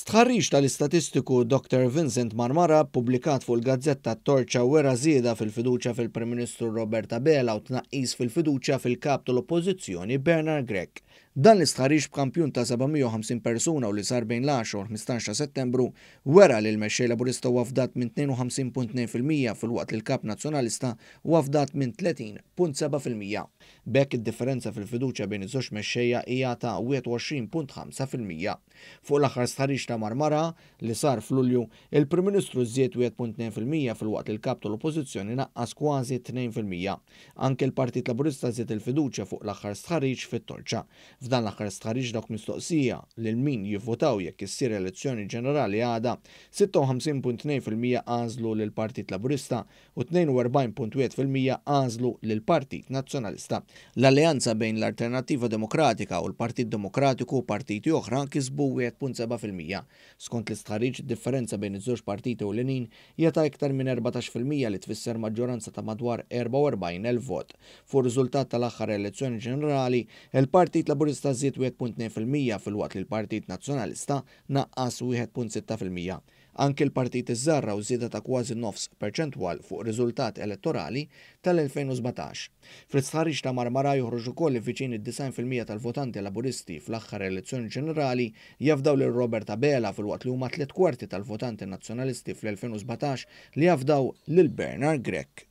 Stħarriġ tal-istatistiku Dr Vincent Marmara ppubblikat fuq il-gazzetta Torċa wera żieda fil-fiduċja fil-Prim Ministru Robert Abela u tnaqqis fil-fiduċja fil-Kap tal-Oppożizzjoni Bernard Grech. Dan l-istħarriġ b'kampjun ta' 750 persuna u li sar bejn l-10 u l-15 ta' Settembru wera li l-Mexxej Laburista huwa fdat minn 52.2% filwaqt li l-Kap Nazzjonalista huwa fdat minn 30.7%. B'hekk id-differenza fil-fiduċja bejn iż-żewġ mexxejja hija ta' 21.5%. Fuq l-aħħar stħarriġ ta' Marmara, li sar f'Lulju, il-Prim Ministru żied 1.2% filwaqt li l-Kap tal-Oppożizzjoni naqqas kważi 2%. Anke l-Partit Laburista żied il-fiduċja fuq l-aħħar stħarriġ fit-Torċa. F'dan l-aħħar stħarriġ dawk mistoqsija lil min jivvotaw jekk issir elezzjoni ġenerali għada, 56.2% għażlu lill-Partit Laburista u 42.1% għażlu lill-Partit Nazzjonalista. L-alleanza bejn l-Alternattiva Demokratika u l-Partit Demokratiku u partiti oħra kisbu 1.7%. Skont l-istħarriġ, id-differenza bejn iż-żewġ partiti ewlenin hija ta' iktar minn 14% li tfisser maġġoranza ta' madwar 44,000 vot. Fuq ir-riżultat tal-aħħar elezzjoni ġenerali, il-Partit Laburista żied 1.2% filwaqt li l-Partit Nazzjonalista naqqas 1.6%. Anki l-partiti ż-żgħar raw żieda ta' kważi nofs perċentwal fuq riżultat elettorali tal-2017. Fl-istħarriġ ta' Marmara joħroġ ukoll li viċin id-90% tal-votanti Laburisti fl-aħħar elezzjoni ġenerali jafdaw lil Robert Abela filwaqt li huma tliet kwarti tal-votanti Nazzjonalisti fl-2017 li jafdaw lil Bernard Grech.